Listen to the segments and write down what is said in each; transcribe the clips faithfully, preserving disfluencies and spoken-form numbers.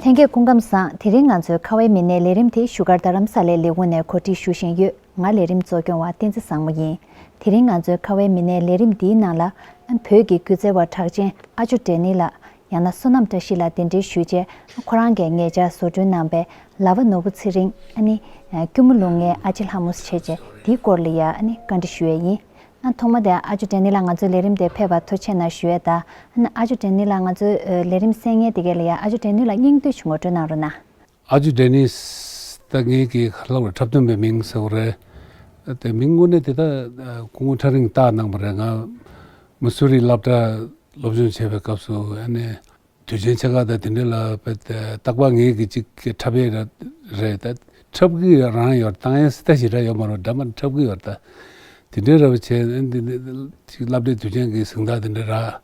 ལྷན་རྒྱས་སྐུ་ཁམས་བཟང་། དེ་རིང་ང་ཚོའི་ཁ་བའི་མི་སྣའི་ལས་རིམ་དེ་བཞུགས་སྒར་རྡ་རམ་ས་ལའི་ལས་ཁུངས་ནས་གོ་སྒྲིག་ཞུ་བཞིན་ཡོད། ང་ལས་རིམ་གཙོ་སྐྱོང་བ་བསྟན་འཛིན་བཟང་མོ་ཡིན། དེ་རིང་ང་ཚོའི་ཁ་བའི་མི་སྣའི་ལས་རིམ་འདིའི་ནང་ལ་བོད་ཀྱི་སྒྱུ་རྩལ་བ་གྲགས་ཅན་ཨ་ཇོ་ཌེ་ནི་ལགས། ཡང་ན་བསོད་ནམས་བཀྲ་ཤིས་ལགས་གདན་འདྲེན་ཞུས་རྗེས་ཁོ་རང་གིས་ཉེ་ཆར་བཟོ་སྐྲུན་གནང་པའི་ལ་བ་ནོར་བུ་ཚེ་རིང་ཨ་ནི་སྐྱོར་མོ་ལུག་ལྔའི་ཨ་ཅེ་ལྷ་མོ་ཞེས་བྱ་དེའི་སྐོར་ལ་ཡ་ཨ་ནི་བཀའ་འདྲི་ཞུ་ཡས་ཡིན། ཨ་ཐོག་མ་དེ་ཨ་ཅོ་ཌེ་ནི་ལགས་ང་ཚོའི་ལས་རིམ་དེ་ཕེབས་པར་ཐུགས་རྗེ་གནང་ཞུ་ཡས་དང་། ཨ་ནི་ཨ་ཅོ་ཌེ་ནི་ལགས་ང་ཚོའི་ལས་རིམ་གསན་མཁན་དེ་གས་ལ་ཡ་ཨ་ཅོ་ཌེ་ནི་ལགས་སྙིང་བསྡུས་ཤིག་ངོ་སྤྲོད་གནང་རོགས་གནང་། ཨ་ཅོ་ཌེ་ནི་ད་ངེད་ཀྱི་ཁ་ལག་ལ་འཁྲབ་སྟོན་པའི་མིང་ཟེར་བ་རེད། དེ་མིང་དངོས་གནས་དེ་ད་སྐུ་ངོ་ཁྲ་རིང་བཏགས་གནང་བ་རེད། ང་མི་སུ་རི་སློབ་གྲྭ་སློབ་སྦྱོང་བྱེད་པའི་སྐབས་སུ་ཨ་ནི། དུས་ཆེན་ཆེ་ཁག་དང་དེ་འདྲ་ལ་བས་རྟག་པར་ངེད་ཀྱི་ཅིག་འཁྲབ་ཡས་ར་རེད། ད་འཁྲབ་ཀྱི་རང་ཡོད་བཏང་ཡས་ད་ཞེ་དྲག་ཡོད་མ་རེད། འདྲ་མ་འཁྲབ་ཀྱི་ཡོད་ད། དེ་འདྲའི་ར་བ་བྱས་ཨ་ནི་འདི་ནི་ཅིག་སློབ་གྲྭའི་དུས་ཆེན་གྱི་གཟེངས་རྟགས་དེ་འདྲ་རག་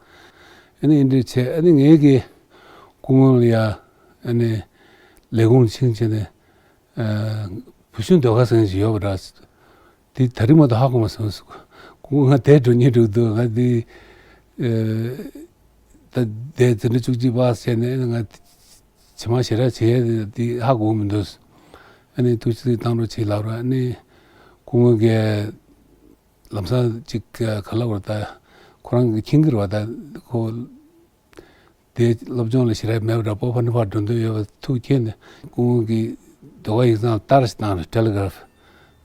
ཨ་ནི་འདི་འདྲ་བྱས་ཨ་ནི་ངེད་ཀྱི་སྐུ་ངོ་ལ་ཡ་ཨ་ནི་ལས་ཁུངས་ལ་ཕྱིན་བྱས་ནས། བུ་ཆུང་ཟློས་གར་ཟེར་མཁན་ཞིག་ཡོད་པ་འདྲ། དེ་ད་རིང་མ་གཏོགས་ཧ་གོ་མ་སོང་། ཁོང་ང་དེ་འགྲོ་ཉེ་འགྲོ་འདུག་ང་དེ་ད་དེ་འཛིན་གྲྭ་བཅུ་གཅིག་པ་བྱས་ནས་ང་ཇེ་མང་ཞེ་དྲག་བྱས་དེ་ཧ་གོ་མི་འདུག་ཨ་ནི་ཐུགས་རྗེ་བཏང་རོགས་བྱེད་ལབ་རོགས། ཨ་ནི་སྐུ་ངོ་གིས་ལམ་སང་ཅིག་ག་ལབ་རོགས་ད་ཁོ་རང་གི་མཁྱེན་གྱི་རེད་བ། ད་ཁོ། དེ་སློབ་སྦྱོང་ལ་ཞེ་དྲག་མེད་པ་འདྲ་པོ་ཕར་ནས་ཕར་འགྲོ་འདོད་ཡོད་པ་ཐུགས་མཁྱེན་ནས་སྐུ་ངོ་གིས་ཟློས་གར་ཡིག་ཚང་ལ་ལྟར་ཞིག་བཏང་རེད། ཊེ་ལི་གྷ་རབ།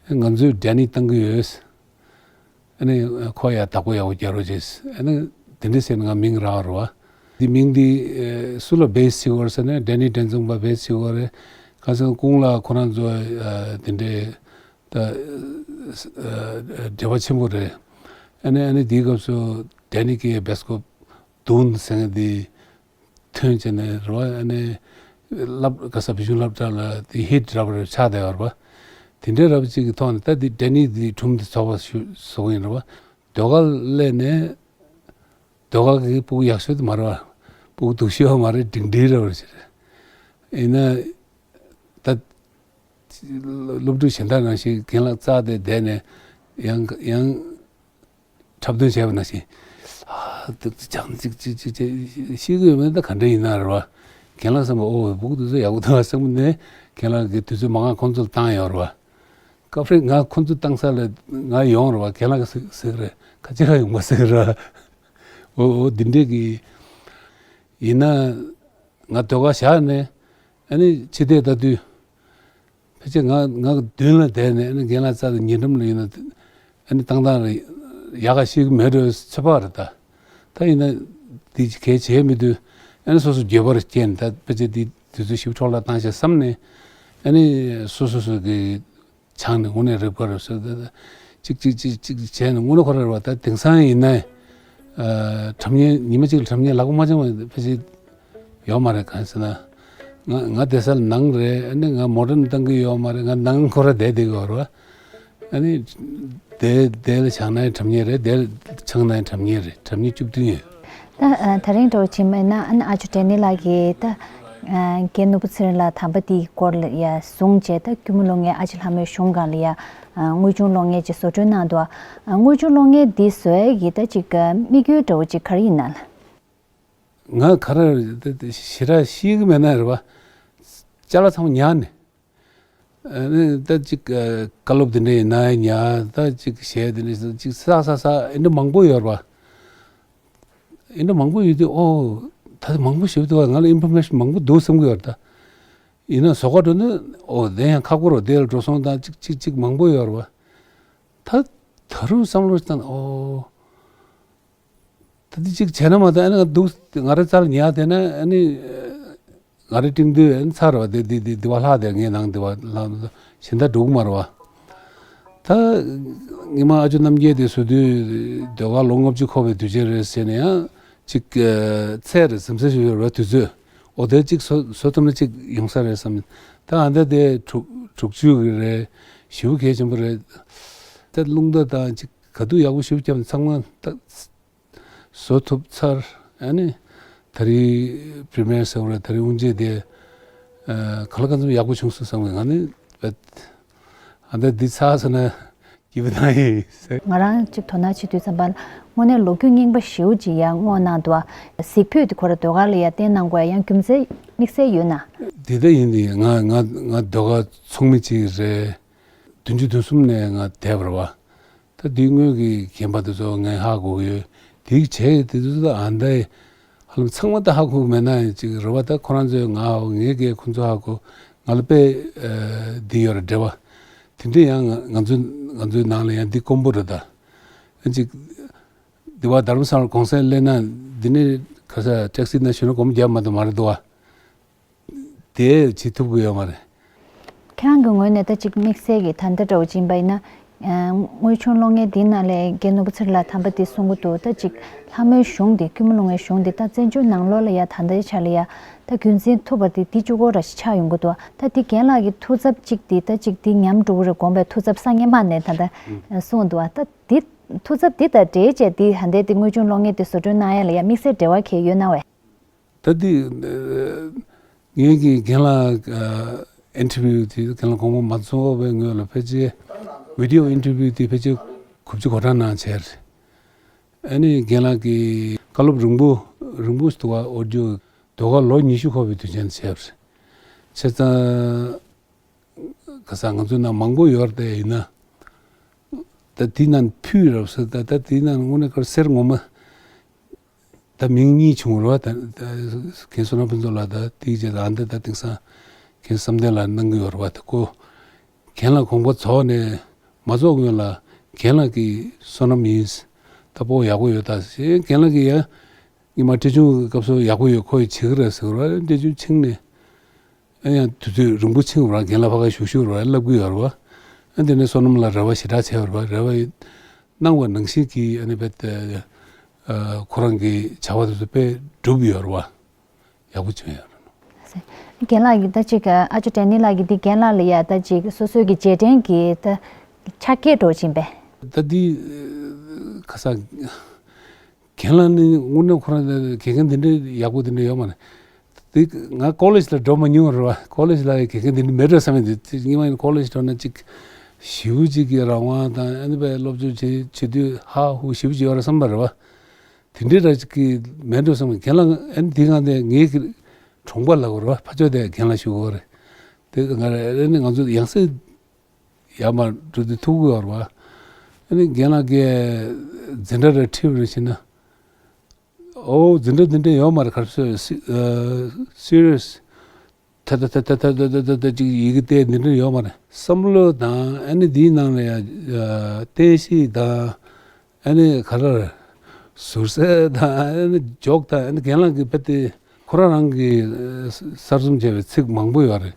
ཨེ་ང་ཚོས་ཌེ་ནི་བཏང་གི་ཡོད། ཨ་ནི་ཁོ་ཡ་བདག་པོ་ཡག་པོ་རྒྱག་རོགས་བྱས། ཨ་ནི་དེ་འདྲ་ཟེར་ནས་ང་མིང་རག་རེད་བ། འདི་མིང་འདི་ཨེ་སུ་ལ་བེ་སི་བྱེད་དགོས་རེད་ཟེར་ན་ཌེ་ནི་ཌན་སོང་པ་བེ་སི་བྱེད་དགོས་རེད། ཁ་སང་སྐུ་ངོ་ལགས་ཁོ་རང་ཚོ་ཨ་དེ་འདྲའི་ད་ཨ་འབྲེལ་བ་ཆེན་པོ་རེད། ཨ་ནི་ཨ་ནི་དེའི་སྐབས་སུ་ཌེ་ནི་གི་བེ་སི་ཀོབ་དུན་ཟེར་མཁན་དེ་ཐོན་བྱས་ནས་རེད་བ། ཨ་ནི་སློབ་ག་ས་བུ་ཆུང་སློབ་གྲྭ་ལ་དེ་ཧིད་ར་བ་རེ་ཆགས་བསྡད་ཡོད་རེད་བ། དེ་འདྲའི་ར་བ་ཅིག་གི་ཐོག་ནས་ད་དེ་ཌེ་ནི་དེ་གྲུམ་དེ་ཚོགས་པ་ཞུ་བཟོ་གི་ཡིན་རེད་བ། ཟློས་གར་སླེབས་ནས་ཟློས་གར་གི་སྤུ་གུ་ཡག་ཤོས་དེ་མ་རེད་བ། སྤུ་གུ་སྡུག་ཤོས་མ་རེད། འབྲིང་འབྲིང་ར་བ་རེད་ཟེར། ཡིན་ན་ད་སློབ་ཕྲུག་གཞན་དག་ནང་བཞིན་རྒན་ལགས་རྩར་དེ་བསྡད་ནས་ཡང་ཡང་། འཁྲབ་སྟོན་བྱས་པ་ནང་བཞིན། ཨ་ཏི་ཏི་ཅང་ཅིག་ཅིག་ཅིག་ཅིག་ཤེས་ཀྱི་ཡོད་མེད་ད་ག་འདྲ་ཡིན་ན་རེད་བ། རྒན་ལགས་བསམ་པ་ཨོ་བུ་གུ་དེ་ཚོ་ཡག་པོ་འདུག་བསམ་གི་ནས་རྒན་ལགས་ཀྱིས་དུས་ཚོད་མང་ང་ཁོང་ཚོ་ལ་བཏང་ཡོད་རེད་བ། སྐབས་རེ་ང་ཁོང་ཚོ་བཏང་ས་ལ་ང་ཡོང་རེད་བ། རྒན་ལགས་ཀྱིས་ཟེར་གི་རེད། ཁ་ཅིག་ཁ་ཡོང་མ་ཟེར་གི་རེད། ཨོ་ཨོ་འདི་འདྲས་ཀྱི་ཡིན་ན་ང་ཟློས་གར་བཞག་ནས་ཨ་ནི་ཕྱི་བལྟས་ལྟ་དུས། ཕལ་ཆེར་ང་ང་མདུན་ལ་བསྡད་ནས་ཨ་ནི་རྒན་ལགས་རྩ་དང་ཉེ་འགྲམ་ལ་ཡིན་ན་ཨ་ནི་བཏང་སྟངས་ལ་ཡག་ག་ཤེས་ཀྱི་མེད་འགྲོ་ཚོད་དཔག་རེད་ད། ད་ཡིན་ན་འདི་གལ་བྱེད་མི་འདུག་ཨ་ནི་སོ་སོ་འགྱོད་པ་རེ་སྐྱེས་ནས་ད་ཕལ་ཆེར་འདི་དུས་ཚོད་ཞིབ་འཕྲོ་བརླག་བཏང་ཤག་བསམ་ནས་ཨ་ནི་སོ་སོ་སོ་གི་ཆང་ནས་དངོས་གནས་རེད་པ་རེད་ཟེར་ད་ད་ཅིག་ཅིག་ཅིག་ཅིག་བྱས་ནས་དངོས་གནས་ཁོ་རེ་རེད་བ། ད་དེང་སང་ཡིན་ན་ཨ་འཁྲབ་མཁན་ཉི་མ་གཅིག་ལ་འཁྲབ་མཁན་ལག་པ་མ་འཆང་བ་ཕལ་ཆེར་ཡོད་མ་རེད། གང་ཟེར་ན། ང་ང་བསྡད་ས་ལ་ནང་རེད། ཨ་ནི་ང་མོ་ཊ་ནས་བཏང་གི་ཡོད་མ་རེད། ང་ནང་ཁོ་ར་བསྡད་བསྡད་གི་ཡོད་རེད་བ། ཨ་ནི་དེ་དེ་ལ་ཆང་ནའི་འཁྲབ་མཁན་རེད། དེ་ལ་ཆང་ནའི་འཁྲབ་མཁན་རེད། འཁྲབ་མཁན་བཅུ་བདུན་ཡོད། ད་ཨ་ད་རིང་འདྲ་བོ་ཅིག་མེད་ན་ཨ་ནི་ཨ་ཅོ་ཌེ་ནི་ལགས་ཀྱིས་ད་ཨ་རྒན་ནོར་བུ་ཚེ་རིང་ལགས་དམ་པ་འདིའི་སྐོར་ལ་ཡ་བཟུང་བྱས་ད་སྐྱོར་མོ་ལུག་ལྔའི་ཨ་ཅེ་ལྷ་མོའི་གཞུང་སྒང་ལ་ཡ་ཨ་དངུལ་ཆུང་གློག་བརྙན་ཅིག་བཟོ་སྐྲུན་གནང་འདུག་ཨ་དངུལ་ཆུང་གློག་བརྙན་འདི་བཟོ་ཡས་ཀྱི་ད་ཅིག་ཨ་དམིགས་ཡུལ་འདྲ་བོ་ཅིག་ག་རེ་ཡིན་ན་ལགས། ང་ག་རེ་ཞེ་དྲག་ཤེས་ཀྱི་མེད་ན་རེད་བ། ཅ་ལག་ཚང་མ་ཉར་ནས། ཨ་ནི་ད་ཅིག་ཨ་བཀའ་སློབ་དེ་འདྲ་ཡིན་ན་ཉར། ད་ཅིག་གཞས་དེ་འདྲ་ཅིག་བསགས་བསགས་བསགས་ཨེ་འདྲ་མང་པོ་ཡོད་རེད་བ། ཨེ་འདྲ་མང་པོ་ཡོད་དུས་ཨོ་ད་མང་པོ་ཞིག་འདུག་བ། ང་ལ་ཨིན་ཕོར་མེ་ཤན་མང་པོ་འདུག་བསམ་གྱི་ཡོད་རེད་ད། ཡིན་ན་བཟོ་ག་འགྲོ་ན་ཨོ་དེ་ཡང་ཁག་པོ་རེད། དེ་ལ་འགྲོ་སོང་དང་ཅིག་ཅིག་ཅིག་མང་པོ་ཡོད་རེད་བ། ད་ད་རུང་བསམ་བློ་བཏང་ཨོ། ད་འདི་གཅིག་བྱས་ན་མ་གཏོགས་ཨ་ནི་ང་འདུག་ང་རའི་རྩ་ལ་ཉར་བསྡད་ན་ཨ་ནི་ང་རའི་སྤྲིང་དུས་ཨ་ནི་ཚར་བ་དེ་འདི་འདི་འདི་བ་ལྷག་དེ་ངའི་ནང་འདི་བ་ལྷག་གཞན་དག་འགྲོ་གི་མ་རེད་བ། ད་ངེད་མ་ཨ་ཅོ་རྣམ་རྒྱལ་དེ་བཟོ་དུས་ཟློས་གར་ལོ་ལྔ་བཅུ་འཁོར་བའི་དུས་ཆེན་རེད་ཟེར་ནས་ཡང་གཅིག་ཚད་རེད་ཟིམ་ཟེར་ཞིག་ཡོད་རེད་བ། དུས་ཚོད་ཨོ་དེ་གཅིག་བཟོ་བཟོ་ཐུབ་ན་གཅིག་ཡོང་ས་རེད་བསམ། ད་ཨ་འདི་དེ་དྲུག་དྲུག་ཅུ་གི་རེད། ཞེ་པོ་གལ་ཆེན་པོ་རེད། ད་རླུང་རྟ་དང་གཅིག་ག་དུས་ཡག་པོ་ཞེ་པོ་བརྒྱབ་ནས་ཚང་མ་ད། བཟོ་ཐུབ་ཚར། ཨ་ནི་ད་རེས་པི་རི་མི་ཡར་ཟེར་བ་རེད། ད་རེས་དབུ་འབྱེད་དེ་ཨ་ག་ལ་གང་འཚམ་ཡག་པོ་བྱུང་སོང་བསམ་གི། ང་ནི་བེད་ཨ་ད་འདི་ཚར་སོང་ན་ ཡིན་པ་དང་ཡིན་ཟེར། ང་རང་ཅིག་དོ་སྣང་བྱེད་དུས་ཙམ་པ་ལ་དངོས་གནས་ལོ་རྒྱུས་རྙིང་པ་ཞེ་པོ་ཅིག་ཡང་སྔོག་གནང་འདུག་ཨ། གཟིགས་ཕུད་དེ་ཁོ་ར་ཟློས་གར་ལ་ཡང་བརྟེན་གནང་དགོས་ཡ་ཡང་རྒྱུ་མཚན་དམིགས་བསལ་ཡོད་ན། དེ་ལྟ་ཡིན་དེ་ང་ང་ང་ཟློས་གར་ཚོགས་མི་ཅིག་རེད། བདུན་ཅུ་དོན་གསུམ་ནས་ང་བསྡད་པ་རེད་བ། ད་དེའི་སྔོན་གྱི་རྒན་པ་དེ་ཚོ་ངས་ཧ་གོ་གི་ཡོད། དེའི་བྱས་དེ་ཚོ་ད་ཨ་འདའི་ཧ་ལམ་ཚང་མ་ད་ཧ་གོ་གི་མེད་ན་ཡང་ཅིག་རེད་བ། ད་ཁོ་རང་ཚོས་ང་ཧ་གོ་ངས་གས་ཁོ་ཚོ་ཧ་གོ། ང་ལ་དཔེ་ཨ་འདི་ཡོད་རེད་འབྲེལ་བ། དེ་འདྲ་ཡང་ང་ང་ཚོའི་ང་ཚོའི་ནང་ལ་ཡང་འདི་དཀོན་པོ་རེད་ད། ཨ་ཅིག་འདི་བ་རྡ་རམ་ས་ལ་གུང་སེང་སླེབས་ན་འདི་ནས་ཁ་ས་ཊེག་སི་ནང་ཞོན་ན་སྒོར་མོ་བརྒྱབ་མ་གཏོགས་མ་རེད་འདུག་བ། དེ་བྱེད་ཐུབ་ཀྱི་ཡོད་མ་རེད། ཁྱེད་རང་གི་ངོས་ནས་ད་ཅིག་དམིགས་བསལ་གྱི་ད་ལྟ་འདྲ་བོ་ཅིག་ཡིན་པ་ཡིན་ན། ཨ། དངོས་བྱུང་གློག་བརྙན་འདིའི་ནང་ལས་རྒན་ནོར་བུ་ཚེ་རིང་ལགས་དམ་པ་འདི་གསུང་གི་འདུག་ད་ཅིག་ལྷ་མོའི་གཞུང་འདི་ཀུན་མོ་ལོ་ལྔའི་གཞུང་འདི་ད་བཙན་བྱོལ་ནང་ལོགས་ལ་ཡ་ད་ལྟའི་ཆ་ལ་ཡ་ད་རྒྱུན་འཛིན་ཐུབ་པ་འདི་འདི་གཅིག་པོ་ར་ཞིག་ཆགས་ཡོང་གི་འདུག་ད་འདི་རྒན་ལགས་ཀྱི་ཐུགས་འཚབ་ཅིག་འདི་ད་ཅིག་འདི་ཉམས་འགྲོ་གི་རེད་དགོངས་པའི་ཐུགས་འཚབ་སང་ཉིན་མ་ནས་ད་ལྟ་གསུངས་འདུག་ད་འདི་ཐུགས་འཚབ་འདི་དང་འབྲེལ་བྱས་འདི་ད་ལྟའི་འདི་དངོས་བྱུང་གློག་བརྙན་འདི་བཟོ་སྐྲུན་གནང་ཡ་ལ་ཡ་དམིགས་བསལ་འབྲེལ་བ་གང་ཡོད་ན་བས། ད་འདི་ངས་ཀྱི་རྒན་ལགས་ཨ་ཨིན་ཊར་བིའུ་དེ་རྒན་ལགས་དགོངས་པ་མ་ཚོམ་པའི་ངོས་ལ་ཕལ་ཆེར་བི་ཌི་ཡོ་ཨིན་ཊར་བིའུ་དེ་ཕལ་ཆེར་དགུ་བཅུ་གོ་གྲངས་གནང་བྱས་རེད། ཨ་ནི་རྒན་ལགས་ཀྱི་བཀའ་སློབ་རིང་པོ་རིང་པོ་ཞིག་འདུག་བ། ཨོ་ཌི་ཡོ་ཟློས་གར་ལོ་ཉི་ཤུ་འཁོར་བའི་དུས་ཆེན་བྱས་པ་རེད། བྱས་ཙང་ག་ས་ང་ཚོའི་ནང་མང་པོ་ཡོད་རེད་དེ་ཡིན་ན། ད་དེའི་ནང་ཕུད་རབས་སུ་ད་ད་དེའི་ནང་དངོས་གནས་ཁར་གསེར་ངོ་མ། ད་མིང་གཉིས་བྱུང་རེད་བ། ད་ད་རྒན་བསོད་ནམས་ཕུན་ཚོགས་ལགས་ད་དེའི་རྗེས་ད་ཨ་འདི་ད་དེང་སང་རྒན་བསམ་གཏན་ལགས་གནང་གི་ཡོད་རེད་བ། ད་ཁོ་རྒན་ལགས་དགོངས་པ་རྫོགས་ནས་མ་རྫོགས་སྔོན་ལ་རྒན་ལགས་ཀྱི་བསོད་ནམས་ཡིན། ད་སྤོ་ཡག་པོ་ཡོད་ད་ཟེར། རྒན་ལགས་ཀྱིས་ཡ་ཉི་མ་འབྲི་ཆུང་གི་སྐབས་སུ་ཡག་པོ་ཡོད། ཁོ་ཡི་བྱེད་ཀྱི་རེད་ཟེར་བ། འབྲི་ཆུང་ཕྱིན་ནས་ཨ་ཡང་དུས་ཚོད་རིང་པོ་ཕྱིན་པ་རང་རྒན་ལགས་ཕ་ག་བཞུགས་བཞུགས་རེད་བ། ལབ་ཀྱི་ཡོད་རེད་བ། ཨ་འདི་ནས་བསོད་ནམས་ལ་རེ་བ་ཞེ་དྲག་བྱས་པ་རེད་བ། རེ་བ་གནང་བ་ནང་བཞིན་གྱི་ཨ་ནི་བེད་ཁོ་རང་གི་བྱ་བ་དེ་ཚོ་དཔེ་འགྲུབ་ཡོད་རེད་བ། ཡག་པོ་བྱུང་ཡོད་རེད། རྒན་ལགས་ཀྱིས་ད་ཅིག་ཨ་ཅོ་ཌེ་ནི་ལགས་ཀྱིས་འདི་རྒན་ལགས་ལ་ཡ་ད་ཅིག་སོ་སོའི་གི་རྗེས་དྲན་གྱི་ད་ཕྱག་འཁྱེར་འགྲོ་བཞིན་པས། ད་འདི་ཁ་ས་རྒན་ལགས་ནི་དངོས་གནས་ཁོ་རང་དགེ་རྒན་འདི་འདྲའི་ཡག་པོ་འདི་འདྲ་ཡོད་མ་རེད། དེ་ང་ཀོ་ལེཇ་ལ་འགྲོ་མ་མྱོང་བ་རེད་བ། ཀོ་ལེཇ་ལ་དགེ་རྒན་འདི་འདྲ་མེད་འགྲོ་བསམ་ཡོད། དེ་སྔོན་མ་ཡིན་ཀོ་ལེཇ་འགྲོ་ན་ཅིག་ཞེ་པོ་ཅིག་གི་རང་དབང་དང་ཨ་ནི་བས་སློབ་སྦྱོང་བྱེད་བྱེད་དུས་ཧ་ཧུ་ཞེ་པོ་ཅིག་ཡོད་རེད་བསམ་པ་རེད་བ། དེ་འདྲའི་ར་ཅིག་གི་མེད་འགྲོ་བསམ། རྒན་ལགས་ཨ་ནི་དེ་སྒང་དེ་ངའི་གི་གྲོང་པ་ལ་གོ་རེད་བ། ཕ་ཕྱོགས་དེ་རྒན་ལགས་བཞུགས་གོ་རེད། དེ་ང་ར་ཨ་ནི་ང་ཚོ་ཡང་སེ་ཡར་མར་འགྲོ་དུས་ཐུག་གི་ཡོད་རེད་བ། ཨ་ནི་རྒན་ལགས་ཀྱིས་འཛིན་གྲྭ་རེ་ཁྲིད་རེ་བྱས་ན། ཨོ་འཛིན་གྲྭ་འདི་འདྲ་ཡོད་མ་རེད། ག་རེ་ཟེར་སི་ཨ་སི་རི་ཡས་ད་ད་ད་ཅིག་ཡི་གེ་བལྟས་འདི་འདྲ་ཡོད་མ་རེད། བསམ་བློ་དང་ཨ་ནི་འདིའི་ནང་ལ་ཡ་ཨ་བསྟན་བཤིག་དང་ཨ་ནི་ག་རེ་ཟུར་ཟ་དང་ཨ་ནི་འཇོག་དང་ཨ་ནི་རྒན་ལགས་ཀྱིས་དཔེ་དེ་ཁོ་རང་རང་གིས་ཨ་གསར་རྩོམ་བྱས་པའི་ཚིག་མང་པོ་ཡོད་རེད།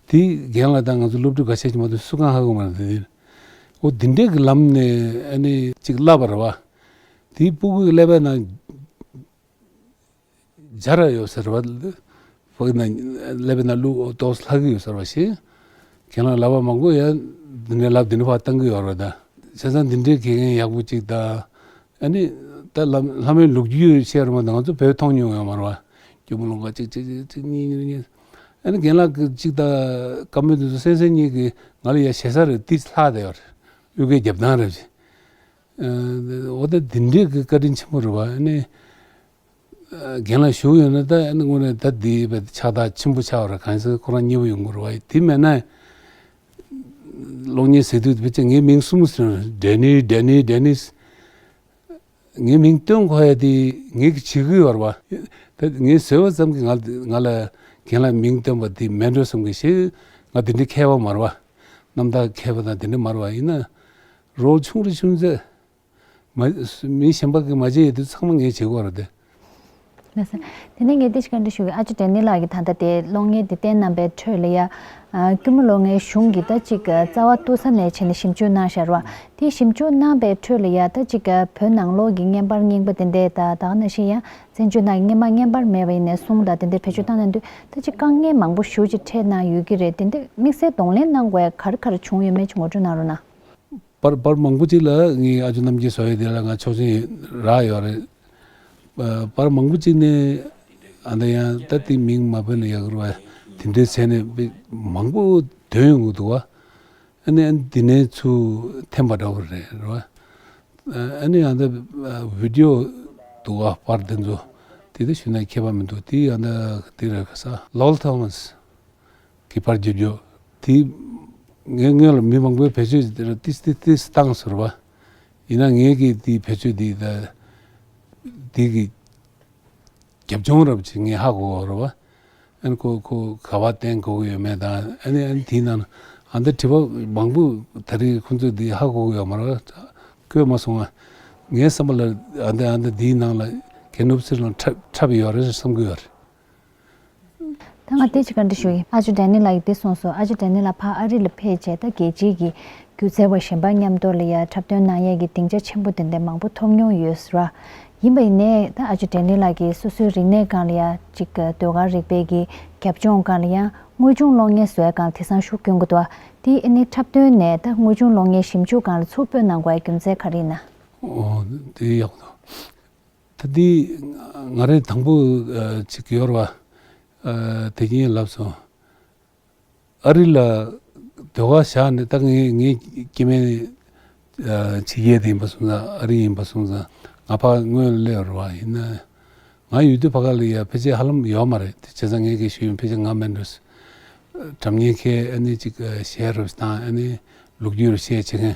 དེ་རྒན་ལགས་དང་ང་ཚོ་སློབ་ཕྲུག་ཁ་ཤས་ཀྱིས་མ་གཏོགས་སུ་གང་ཧ་གོ་མ་རེད་དེ། འོ་འདི་འདྲའི་གི་ལམ་ནས་ཨ་ནི་ཅིག་བསླབས་པ་རེད་བ། དེའི་སྤུ་གུའི་ཀླད་པའི་ནང་སྦྱར་ཡོད་ཟེར་བ། ཕ་གི་ན་ཀླད་པའི་ནང་བླུགས་ཏོག་ཙམ་ལྷག་གི་ཡོད་ཟེར་བ་ཞིག་རྒན་ལགས་ལབ་པ་མང་པོ་ཡང་འདི་འདྲའི་ལབ་འདི་འདྲའི་ཕར་བཏང་གི་ཡོད་རེད་ད། བྱས་ཙང་འདི་འདྲའི་དགེ་རྒན་ཡག་པོ་ཅིག་དང་། ཨ་ནི་ད་ལམ་ལྷ་མོའི་ལོ་རྒྱུས་བཤད་རུང་བ་ང་ཚོ་བོད་མཐོང་མྱོང་ཡོད་མ་རེད་བ། སྐྱོར་མོ་ལུང་པ་གཅིག་གཅིག་གཅིག་གཉིས་གཉིས་གཉིས། ཨ་ནི་རྒན་ལགས་ཀྱིས་གཅིག་ད་བཀའ་མོལ་འདི་ཚོ་གསན་གསན་གཉིས་ཀྱིས་ང་ལ་ཡ་ཞེ་ས་རེད། ཏིས་ལྷག་བསྡད་ཡོད་རེད། གཡུ་སྐྱེས་རྒྱབ་ཐང་རེད་ཅེས། ཨ་འོ་ད་འདི་འདྲའི་གི་བཀའ་དྲིན་ཆེན་པོ་རེད་བ། ཨ་ནི་ཨ་རྒན་ལགས་བཞུགས་ཡོད་ན་ད་ཨ་ནི་དངོས་གནས་ད་འདི་བས་ཕྱག་རྟགས་ཆེན་པོ་ཆགས་པ་རེད། གང་ཟེར་ཁོ་རང་མཉེས་པོ་ཡོང་གི་རེད་བ། དེ་མེད་ན་གློག་བརྙན་ཟེར་དུས་ཕལ་ཆེར་ངའི་མིང་གསུམ་ཟེར། ཌེ་ནི་ཌེ་ནི་ཌེ་ནིས། ངའི་མིང་བཏོན་དགོས་ཡ་དེ་ངས་ཀྱི་བྱེད་ཀྱི་ཡོད་རེད་བ། ད་ངས་བཟོས་པ་ཙམ་གྱིས་ང་ང་ལ་རྒན་ལགས་མིང་བཏོན་པ་དེ་མེད་འགྲོ་བསམ་གྱི་ཞེ། ང་དེ་འདྲའི་མཁས་པ་མ་རེད་བ། རྣམ་ཐར་མཁས་པ་དང་དེ་འདྲ་མ་རེད་བ། ཡིན་ན་རོལ་ཆུང་རེ་ཆུང་ཚེ་མ་མི་གཞན་པ་གིས་མ་བྱས་ཡ་དེ་ཚང་མ་ངས་བྱེད་དགོས་རེད་དེ། ལགས་སོ། དེ་ནས་ངས་འདི་ཞིག་བཀའ་འདྲི་ཞུ་གི། ཨ་ཅོ་ཌེ་ནི་ལགས་ཀྱིས་ད་ལྟ་དེ་གློག་བརྙན་འདི་བསྟན་གནང་པའི་ཁྲོད་ལ་ཡ། ཨ་ཀུན་མོ་ལོ་ལྔའི་གཞུང་གི་ད་ཅིག་རྩ་བ་ཏོག་ཙམ་ནས་བྱས་ནས་ཞིབ་འཇུག་གནང་བཞག་རོགས། དེ་ཞིབ་འཇུག་གནང་པའི་ཁྲོད་ལ་ཡ་ད་ཅིག་བོད་ནང་ལོགས་ཀྱི་བརྙན་པར་རྙིང་པ་དེ་འདྲས་ད་ད་ག་ནང་བཞིན་ཡང་བཙན་བྱོལ་ནང་གི་བརྙན་པར་བརྙན་པར་མེད་པ་ཡིན་ནའི་གསུང་དང་དེ་འདྲས་བེད་སྤྱོད་བཏང་གནང་དུས་ད་ཅིག་དཀའ་ངལ་མང་པོ་ཞེ་པོ་ཅིག་འཕྲད་གནང་ཡོད་ཀྱི་རེད། དེ་འདྲས་དམིགས་བསལ་གདོང་ལེན་གནང་དགོས་ཡ་ག་རེ་ག་རེ་བྱུང་ཡོད་མེད་ཅིག་ངོ་སྤྲོད་གནང་རོགས་གནང་། པར་པར་མང་པོ་ཅིག་ལ་ངས་ཨ་ཅོ་རྣམ་རྒྱལ་བཟོ་ཡས་དེ་ལ་ང་ཆོག་མཆན་རག་ཡོད་རེད། པར་མང་པོ་ཅིག་ནས་ཨ་ད་ཡང་ད་དེ་མིང་མ་བོས་ན་ཡག་གི་རེད་བ། དེ་འདྲའི་བྱས་ནས་མང་པོ་འདོན་ཡོང་གི་འདུག་བ། ཨ་ནི་ཨ་ནི་འདི་ནས་ཚུར་འཐེན་པ་འདྲ་བོ་རེད་རེད་བ། ཨ་ནི་ཡང་ད་བི་ཌི་ཡོ་འདུག་ག་པར་དེ་ཚོ་དེ་དེ་ཞུ་ན་ཁྱད་པར་མི་འདུག་དེ་ཡང་ད་དེ་རེད་ག་ས་ལོལ་ཐོ་མཱས་གི་པར་བརྒྱབ་རྒྱུ་དེ་ངའི་སྔོན་ལ་མི་མང་པོས་བེད་སྤྱོད་ཏིས་ཏིས་ཏིས་བཏང་ཟེར་བ། ཡིན་ན་ངས་ཀྱིས་དེ་བེད་སྤྱོད་དེ་ད་དེ་གི་རྒྱབ་ལྗོངས་རབ་ཅིག་ངས་ཧ་གོ་བ་རེད་བ། ཨ་ནི་ཁོ་ཁོ་ག་བ་བསྟན་དགོས་ཀྱི་ཡོད་མེད་དང་ཨ་ནི་ཨ་ནི་དེའི་ནང་ཨ་འདི་དྲི་བ་མང་པོ་ད་རེས་ཁོ་ཚོས་འདི་ཧ་གོ་གི་ཡོད་མ་རེད་བ། བཀོད་མ་སོང་ང་། ངའི་བསམ་པ་ལ་ཨ་འདི་ཨ་འདི་འདིའི་ནང་ལ་གལ་ནུབ་སེར་ལ་འཁྲབ་འཁྲབ་ཡོད་རེད་བསམ་གི་ཡོད་རེད། ད་ང་དེ་ཅིག་བཀའ་འདྲི་ཞུ་ཡིན། ཨ་ཅོ་ཌེ་ནི་ལགས་ཀྱིས་འདི་གསུངས་སོང་། ཨ་ཅོ་ཌེ་ནི་ལགས་ཕར་ཨ་རི་ལ་ཕེབས་བྱས་ད་རྒྱལ་སྤྱིའི་གི་སྒྱུ་རྩལ་བ་གཞན་པ་མཉམ་དུ་ལ་ཡ་འཁྲབ་སྟོན་གནང་ཡས་ཀྱི་སྡིངས་ཆ་ཆེན་པོ་དེ་འདྲ་མང་པོ་ཐོབ་མྱོང་ཡོད་ཟེར་བ། ཡིན་པ་ཡིན་ནའི་ད་ཨ་ཅོ་ཌེ་ནི་ལགས་ཀྱིས་སོ་སོའི་རིག་གནས་སྒང་ལ་ཡ་ཅིག་ཟློས་གར་རིག་པའི་གི་རྒྱབ་ལྗོངས་སྒང་ལ་ཡང་དངོས་བྱུང་གློག་བརྙན་བཟོ་ཡས་སྒང་ལ་དེང་སང་ཤུགས་སྐྱོན་གི་འདུག་དེ་ཨ་ནི་འཁྲབ་སྟོན་ནས་ད་དངོས་བྱུང་གློག་བརྙན་ཞིབ་འཇུག་སྒང་ལ་ཚུར་སྤོས་གནང་དགོས་ཡ་རྒྱུ་མཚན་ག་རེ་ཡིན་ན། ཨོ་དེ་ཡག་པོ་འདུག་ད་འདི་ང་རང་དང་པོ་ཨ་ཅིག་ཡོད་རེད་བ། ཨ་དེ་གིན་ལབ་སོང་། ཨ་རི་ལ་ཟློས་གར་བཞག་ནས་ད་ངས་ངའི་སྐྱེ་དམན་ཨ་ཕྱི་རྒྱལ་དེ་ཡིན་པ་སོང་ཙང་ཨ་རི་ཡིན་པ་སོང་ཙང་ང་ཕར་སྔོན་ལ་སླེབས་རེད་བ། ཡིན་ན་ང་ཡོད་དུས་ཕ་ག་ལ་ཡ་ཕལ་ཆེར་ཧ་ལམ་ཡོད་མ་རེད། དེ་བྱས་ཙང་ངས་ག་ཞུ་ཡིན་ཕལ་ཆེར་ང་མེད་འགྲོ། སྒྲ་སྙན་ཁའི་ཨ་ནི་ཅིག་གཞས་རབ་དང་ཨ་ནི་ལོ་རྒྱུས་རུ་བཤད་བྱེད་མཁན།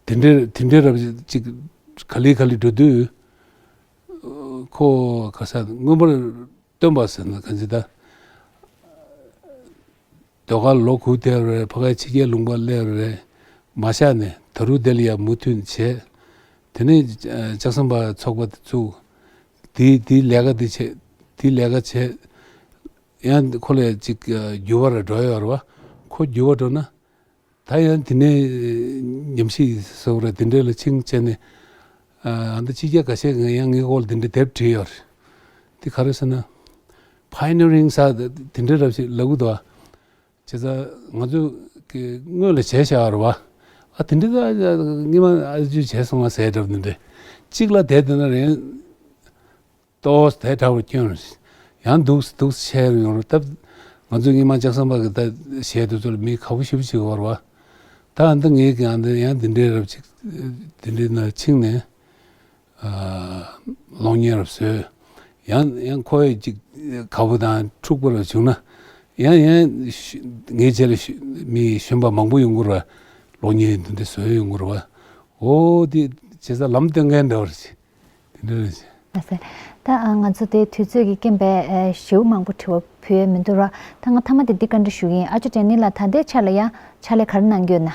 དེ་འདྲའི་དེ་འདྲའི་རབ་ཅིག་ག་ལེ་ག་ལེ་འགྲོ་དུས་ཁོ་ག་ས་མངོན་པར་སྟོན་པ་ཟེར་ན་ག་ཚོད་ད། ཟློས་གར་ལོ་དགུ་དེ་རེད། ཕ་གའི་ཕྱི་རྒྱལ་ལུང་པ་སླེབས་རེད། མ་བཞག་ནས་ད་རུང་དེ་ལ་ཡ་མུ་མཐུད་བྱས། དེ་ནས་ལྕགས་ཟམ་པ་ཚོགས་པ་དེ་བཙུགས། དེའི་དེའི་ལས་ཀ་དེ་བྱས། དེའི་ལས་ཀ་བྱས། ཡང་ཁོ་ལ་ཅིག་འགྱུར་བ་རེ་འགྲོ་ཡོད་རེད་བ། ཁོ་འགྱུར་བ་འགྲོ་ན། ད་ཡང་དེ་ནས་ཉམས་ཞིབ་སོགས་རེ་དེ་འདྲ་ལ་ཕྱིན་བྱས་ནས། ཨ་ད་ཕྱི་རྒྱལ་ཁ་ཤས་ཀྱིས་ཡང་ངའི་སྐོར་ལ་དེ་འདྲ་དེབ་བྲིས་ཡོད་རེད། དེ་ག་རེ་ཟེར་ན། ཕའི་ནི་ཡ་རིང་ས་དེ་འདྲ་རབ་ཞིག་ལབ་གི་འདུག་བ། བྱས་ཙང་ང་ཚོ་གི་སྔོན་ལ་བྱས་བཞག་ཡོད་རེད་བ། ཨ་དེ་འདྲ་ད་སྔོན་མ་ཨ་ཅོས་བྱས་སོང་ང་ཟེར་འདྲ་པོ་དེ་འདྲ། གཅིག་ལ་དེ་དེ་ན་རེད། ཏོག་ཙམ་དེ་འདྲ་བོ་སྐྱོན་རེད། ཡང་འདུག་འདུག་བཤད་ཡོང་རེད་སྟབས། ང་ཚོས་སྔོན་མ་ལྕགས་ཟམ་པ་གི་ད་གཞས་དེ་ཚོ་ལ་མི་ཁག་པོ་ཞེ་པོ་ཅིག་ཡོད་རེད་བ། ད་ཨ་འདི་ངས་ཀྱང་ཨ་འདི་ཡང་འདི་འདྲའི་རབ་ཅིག་འདི་འདྲའི་ནང་ཕྱིན་ནས་ཨ་གློག་བརྙན་རབ་བཟོས། ཡང་ཡང་ཁོ་ཡི་ཅིག་དགའ་པོ་དང་འཁྲུག་པོ་རབ་བྱུང་ན། ཡང་ཡང་ངའི་རྗེས་ལ་མི་གཞོན་པ་མང་པོ་ཡོང་གི་རེད་བ། གློག་བརྙན་འདི་འདྲ་བཟོས་ཡོང་གི་རེད་བ། འོ་དེ་བྱས་ཙང་ལམ་སྟོན་མཁན་འདྲ་བོ་རེད། དེ་འདྲ་རེད། ལགས་སེ། ད་ཨ་ང་ཚོ་དེ་དུས་ཚོད་ཀྱི་རྐྱེན་པས་ཨ་ཞེ་པོ་མང་པོ་དྲི་བ་ཕུལ་ཡས་མི་འདུག་ར། ད་ང་མཐའ་མ་དེ་འདི་བཀའ་འདྲི་ཞུ་གི་ཡིན། ཨ་ཅོ་ཌེ་ནི་ལགས་ད་ལྟའི་ཆ་ལ་ཡང་ཕྱག་ལས་ག་རེ་གནང་གི་ཡོད་ན།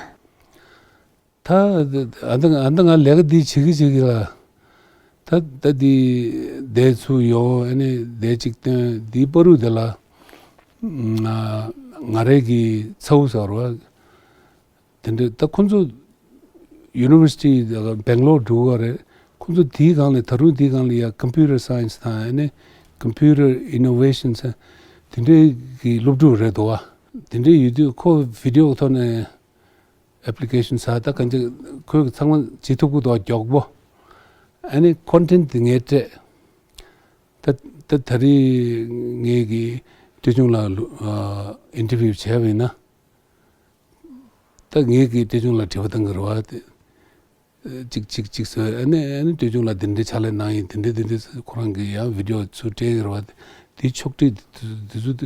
ད་ཨ་ད་ཨ་ད་ང་ལས་ཀ་འདི་བྱེད་ཀྱི་བྱེད་ཀྱི་ལ། ད་ད་འདི་འདས་ཚུར་ཡོང་ཨ་ནི་འདས་གཅིག་སྟོན་འདིའི་བར་དུ་དེ་ལ་ང་ང་རང་གི་ཚ་བོ་ཟེར་བ། དེ་འདྲ་ད་ཁོང་ཚོ་ཡུ་ནི་ཝར་སི་ཊི་དང་སྦེང་ལོར་འགྲོ་གི་རེད། ཁོང་ཚོ་དེའི་སྒང་ལ་ད་རུང་དེའི་སྒང་ལ་ཡ་ཀམ་པུ་ཊར་སའེན་སི་དང་ཨ་ནི་ཀམ་པུ་ཊར་ཨི་ནོ་ཝེ་ཤན་ཟེར་དེ་འདྲའི་གི་སློབ་ཕྲུག་རེད་འདུག་བ། དེ་འདྲའི་ཡོད་དུས་ཁོ་བི་ཌི་ཡོ་ཐོག་ནས་ཨེབ་ལི་ཀེ་ཤན་ཟེར་ད་གང་ཅི་ཁོས་ཚང་མ་བྱེད་ཐུབ་ཀྱི་འདུག་བ་མགྱོགས་པོ། ཨ་ནི་ཁོན་ཊེན་ཊི་དེ་ངས་སྤྲད། ད་ད་ད་རེས་ངས་གི་ཀྲེ་ཆུང་ལགས་ལུ་ཨ་ཨིན་ཊར་བིའུ་བྱས་པ་ཡིན་ན། ད་ངས་ཀྱིས་ཀྲེ་ཆུང་ལ་དྲི་བ་བཏང་གི་རེད་བ་དེ། གཅིག་གཅིག་གཅིག་ཟེར་ཨ་ནི་ཨ་ནི་ཀྲེ་ཆུང་ལ་འདི་འདྲའི་ཕྱག་ལས་གནང་ཡིན་འདི་འདྲའི་འདི་འདྲའི་ཟེར་ཁོ་རང་གིས་ཡང་བི་ཌི་ཡོ་ཚུར་སྤྲད་ཀྱི་རེད་བ། དེའི་ཕྱོགས་སྒྲིག་དེ་ཚོ་དེ་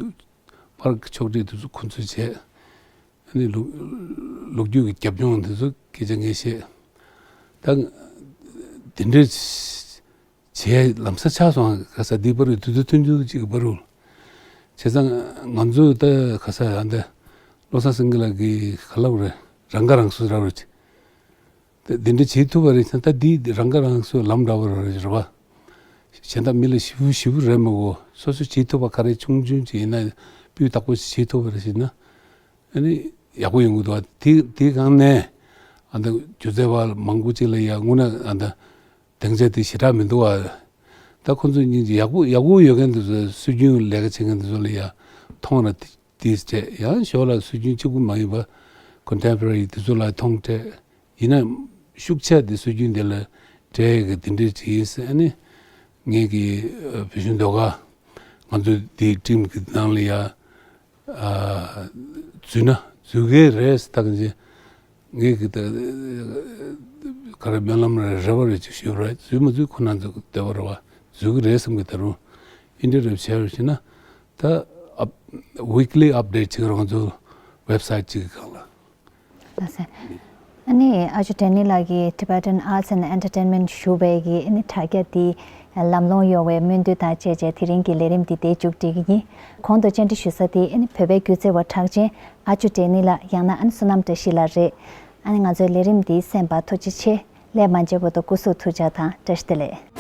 པར་གྱི་ཕྱོགས་སྒྲིག་དེ་ཚོ་ཁོ་ཚོས་བྱས། ཨ་ནི་ལོ་ལོ་རྒྱུས་ཀྱི་རྒྱབ་ལྗོངས་དེ་ཚོ་སྐད་ཆ་ངས་བཤད། ད་འདི་འདྲའི། བྱས་ལམ་སང་ཆགས་སོང་། ག་ས་འདི་བར་དུ་དུས་ཚོད་ཐུང་ཐུང་ཅིག་གི་བར་དུ། བྱས་ཙང་ང་ཚོ་ད་ག་ས་ཨ་འདི་བློ་བཟང་སེང་གེ་ལགས་ཀྱིས་ག་ལབ་རེད། རང་ཁ་རང་གསོ་ར་རེད། ད་འདི་འདྲ་བྱེད་ཐུབ་པ་རེད་ཙང་ད་འདི་རང་ཁ་རང་གསོའི་ལམ་འདྲ་བོ་རེད་རེད་བ། གཞན་དག་མི་ལ་ཞེ་པོ་ཞེ་པོ་རེད་མི་དགོས། སོ་སོ་བྱེད་ཐུབ་པ་ག་རེ་ཆུང་ཆུང་ཅིག་ཡིན་ན་སྤུས་དག་པོ་ཞིག་བྱེད་ཐུབ་པ་རེད་ཟེར་ན། ཨ་ནི་ཡག་པོ་ཡོང་གི་འདུག་བ། དེ་དེའི་སྒང་ནས་ཨ་འདི་སྒྱུ་རྩལ་བ་མང་པོ་ཅིག་ལ་ཡ་དངོས་གནས་ཨ་འདི། སྡིངས་ཆ་དེ་ཞེ་དྲག་མི་འདུག་བ། ད་ཁོ་ཚོ་གཉིས་ཀྱི་ཡག་པོ་ཡག་པོ་ཡོད་མཁན་དེ་ཚོ་སྲོལ་རྒྱུན་ལས་ཀ་བྱེད་མཁན་དེ་ཚོ་ལ་ཡ་མཐོང་ར་དེ་སྤྲད། ཡང་ཞོར་ལ་སྲོལ་རྒྱུན་གཅིག་པུ་མ་ཡིན་པ་ཀོན་ཊེམ་པོ་ར་རི་དེ་ཚོ་ལ་མཐོང་སྤྲད། ཡིན་ན་ཤུགས་ཆེ་དེ་སྲོལ་རྒྱུན་དེ་ལ་སྤྲད་ཡ་གི་དེ་འདྲའི་ཅིག་ཡིན་ཟེར། ཨ་ནི་ངེད་ཀྱི་བོད་གཞུང་ཟློས་གར་ང་ཚོ་དེའི་ཊིམ་གི་ནང་ལ་ཡ་ འཛུལ་ན་འཛུལ་གི་རེད་ཟེར་ད་གིན་ཅི། ངས་གི་ད་ག་རེ་སྨོན་ལམ་རེ་རེ་བ་རེ་ཅིག་ཞུས་རེད། འཛུལ་མ་འཛུལ་ཁོ་ན་འཛུལ་བདེ་བ་རེད་བ། འཛུལ་གི་རེད་བསམ་གི། ད་རུང་ཨིན་ཊར་བྷིའུ་བྱས་རེད་ཟེར་ན་ད་ཨབ་ཝིག་ལི་ཨབ་ཌེཊ་ཅིག་རང་ཚོ་ཝེབ་སའིཊ་ཅིག་གི་སྒང་ལ། ལགས་སོ། ཨ་ནི་ཨ་ཅོ་ཌེ་ནི་ལགས་ཀྱིས་Tibetan Arts and Entertainment ཞུ་བའི་གི་ཨ་ནི་དྲ་རྒྱ་འདི་ལམ་ལྷོང་ཡོང་བའི་སྨོན་འདུན་དང་བཅས་བྱས་དེ་རིང་གི་ལས་རིམ་འདི་འདིར་མཇུག་སྒྲིལ་གི་ཡིན། གོང་དུ་བཅར་འདྲི་ཞུ་ས་དེ་ཨ་ནི་བོད་པའི་སྒྱུ་རྩལ་བ་གྲགས་ཅན་ཨ་ཅོ་ཌེ་ནི་ལགས་ཡང་ན་ཨ་ནི་བསོད་ནམས་བཀྲ་ཤིས་ལགས་རེད། ཨ་ནི་ང་ཚོའི་ལས་རིམ་འདི་གསན་པར་ཐུགས་རྗེ་ཆེ། སླད་མ་མཇལ་བར་དུ་སྐུ་གཟུགས་ཐུགས་ཅག་དང་བཀྲ་ཤིས་བདེ་ལེགས།